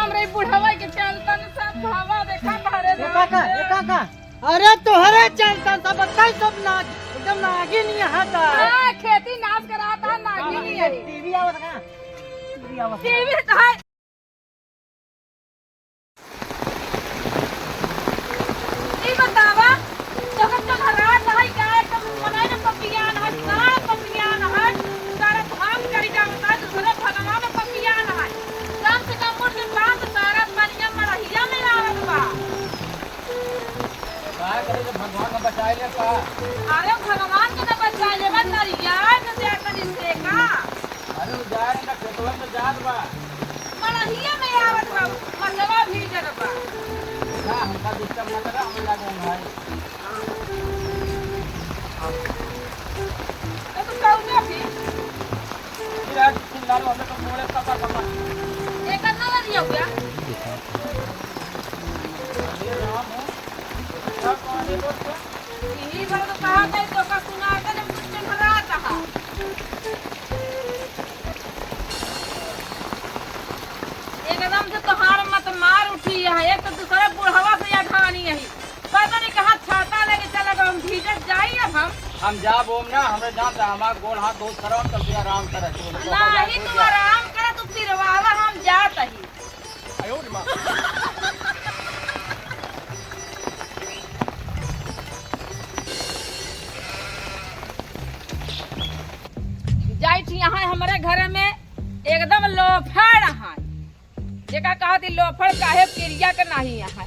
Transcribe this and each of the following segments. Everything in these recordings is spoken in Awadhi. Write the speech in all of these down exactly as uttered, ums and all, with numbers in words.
हमरे बुढ़वा के चलतन सब भावा देखा मारे ए काका, ए काका, अरे तोहरे चलतन सब बताई सब ना, एकदम नागिन यहाँ का। हाँ, खेती नाश कराता है, नागिन ही है। टीवी आवत का? टीवी आवत का? टीवी तो है। ई बतावा, जगत का घरात है का, एकदम मनाई ना पपियान है, का पपियान है, सारा धाम करी का बता, दूसरे भगवान पपियान है। कम से कम मुड़ के बांध सारा पनिया मड़हिया में आवत बा। का करे जब भगवान न बचाए ले का? अरे भगवान के न बचाए ले बा, नरिया के दे तनी से का? अरे उ जाए ना खेतवा में जात बा। मड़हिया में आवत बा, मसवा भीजत बा। ना, हमका disturb ना करा, हम लागल भाई। तो तू कहू ना फिर? फिर आज चिल्ला लो, हमें तो मोड़े पपा, पपा। एक अन्ना ला दिया क्या? अरे राम हो, क्या कहानी बोल क्या? यही बात तो कहा था, तो का सुना था, जब कुछ चढ़ रहा था। एकदम से तोहार मत मार उठी है, एक तो दूसरा बुढ़वा से या घानी है। पता नहीं कहाँ छाता लेके चला गया, हम भीजत जाई अब हम। हम जाब ओम ना, हमरे जान त हमार गोड़ हाथ बहुत सरम, तब से आराम करे। नहीं, तू आराम कर, तू पिरवावा, हम जात ही। जाई थी यहाँ हमरे घर में एकदम लोफड़ है। जेका कहत ई लोफड़ काहे किरिया के नाही है।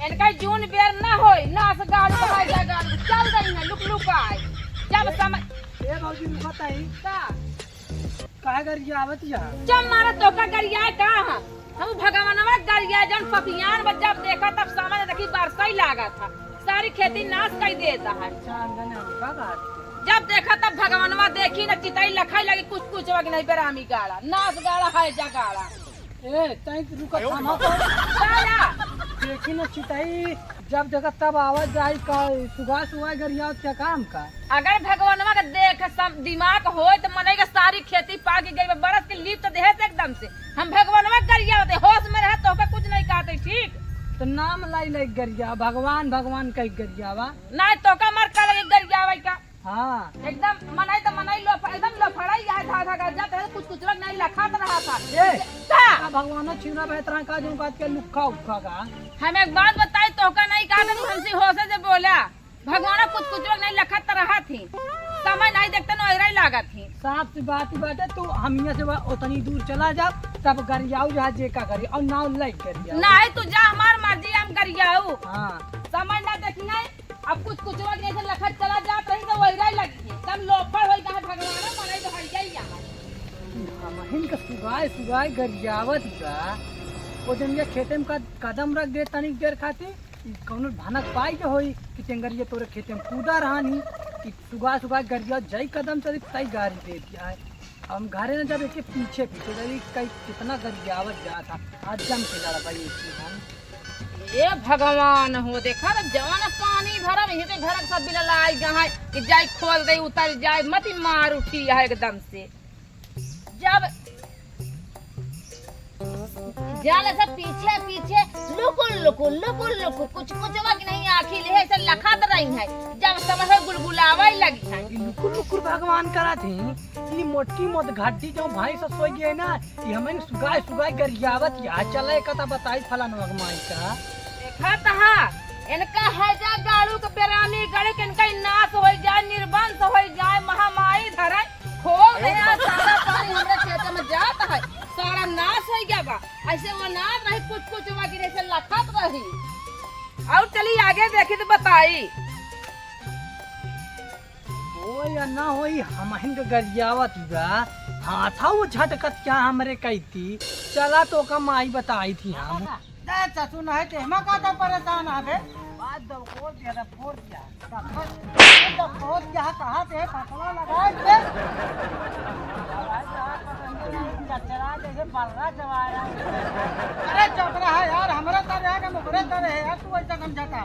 इनका जून बेर ना होई, नास गाल बनाए जा गाल, चल रही है लुक लुक आए। जब समय ए भौजी, रुको तई। का? काहे गरियावत या? जब मारा तोका गरियाए का है? हम भगवानवा गरियाए जौन पपियान बा, जब देखा तब सामने देखी बरसई लागत है। सारी खेती नाश कई देता है। चांदन हमका बात के। जब देखा तब भगवानवा देखी न चितई लखाई लगी कुछ कुछ वग नहीं बेरामी गाड़ा, नाश गाड़ा है जा गाड़ा। ए, तई रुका थामा तो। का या? देखी न चितई, जब देखा तब आवत जाई का, सुगा सुगा गरियावत क्या काम का? अगर भगवानवा के देख सम-, दिमाग होय त मनई के सारी खेती पाक गई बा, बरस के लीप तो देहे से एकदम से। हम भगवानवा गरियावत है, होश में रहे तोका कुछ नहीं कहते, ठीक? तो नाम लाई लाई गरिया, भगवान भगवान कही गरियावा। नहीं, तोका मर का लगे गरियावे का? हाँ। एकदम मनई तो मनई लो, एकदम लोफड़ाई है, धा धा कर जाते हैं, कुछ कुछ लोग नहीं लखात रहा था। ए, का? का भगवानो छिंगरा बहत रहा का, जो बात के लुक्खा उक्खा का? हम एक बात बताई, तोका नहीं कहा था, तू हमसे होशे से बोला। भगवानो कुछ कुछ लोग नहीं लखात रहा थी, समय नहीं देखते न ओहरा ही लागत थी। साफ सी बात ही बाटे, तू हमिया से वा-, उतनी दूर चला जा, तब गरियाऊ जहाँ जे का करी, और नाव लाइक गरियाऊ। नहीं, तू जा, हमार मर्जी, हम गरियाऊ। हाँ। समय ना देखी नहीं, अब कुछ कुचवा के जैसे लखत चला जात रही तो वही रही लगी है। एकदम लोफर होई कहाँ भगवान, मनई तो हर जाई यहाँ। हमहिन के सुगाय सुगाय गरियावत बा। वो जन ये खेते में कद-, कदम रख दे तनिक देर खातिर, ई कौनो भनक पाई के होई कि टेंगरिया तोरे खेते में कूदा रहन ही, कि सुगाय सुगाय गरिया जाई कदम चली तई गारी दे दिया है। अब हम घरे न जाबे के पीछे पीछे जाई, कई कितना गरियावत जात है। आज जम के लड़बा ये चीज हम। ए भगवान हो, देखा त जवन पानी भरम, यही ते भरक सब बिललाई गहाय कि जाई खोल दे, उतर जाए, मती मार उठी है एकदम से। जब जाले से पीछे पीछे लुकुर लुकुर, लुकुर लुकुर, कुछ कुछ वक नहीं आँखी ले, ऐसे लखात रही है, जब समय गुलगुलावे लगी है। ई लुकुर लुकुर भगवान करा थी, ई मोटकी मोट घाटी जो भाई से सोई गए ना, कि हमें सुगाय सुगाय गरियावत या चले कथा बताई फलानवा के माई का। देखा तहा, इनका हैजा गाड़ू के बेरामी गड़े के इनका नाश होई जाए, निर्वंश होई जाए, महामारी धरे, खोल दे आ, सारा पानी हमरे खेत में जात है, सारा नाश होई गया बा। ऐसे वो नाश रही, कुछ कुछ हुआ कि जैसे लखत रही। और चली आगे देखी तो बताई। होई या ना होई, हमहिन के गरियावत बा। हाथा वो झटकत क्या हमरे कैती। चला तो का माई बताई थी हम। दे ससुर नहीं ते, हम का तो परेशान आबे। बात दब को दिया, दब को दिया। दब को दिया, कहाँ से फसला लगाए थे? चरा जैसे बर्रा जवारा। अरे चुप रहा यार, हमरा तरह है कि मुकरे तरह है यार, तू ऐसा समझाता।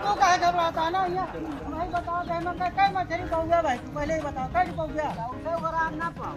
तू काहे घबराता ना, ये भाई बताओ, बहनों का कई मछली पउआ भाई, तू पहले ही बताओ, कई पउआ? पउआ ओकरा हम ना पाओ।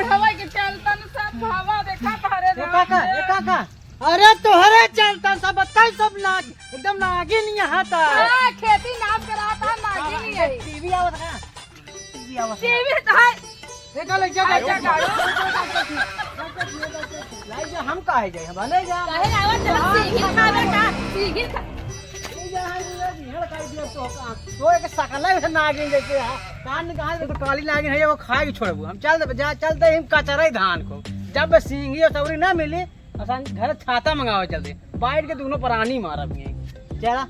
बुढ़वा के चलतन सब हवा देखा तारे ए काका, ए काका, अरे तोहरे चलतन सब बताई, सब नाग, एकदम नागिन यहाँ था। हाँ, खेती नाश करा था, नागिन। क्या आवत है? ये आवत है। सींगी तो है। देखा, ले जा, ले जा, ले जा। ले जा, हम काहे जाए? हम ले जा। काहे आवत है? सींगी खावे का? सींगी खा- ले जा, हाँ, ले जा, हाँ, लड़का, ये तो का-, तो एक सकल है, नागिन जैसे है। कान कहाँ से तो काली नागिन है, वो खाए के छोड़बू। हम चल दे, जा, चल दे, हम कचरा ही धान को। जब सींगी और सौरी ना मिली, असन घर छाता मंगावे चल दे। बैठ के दोनों प्राणी मारब ये। चला।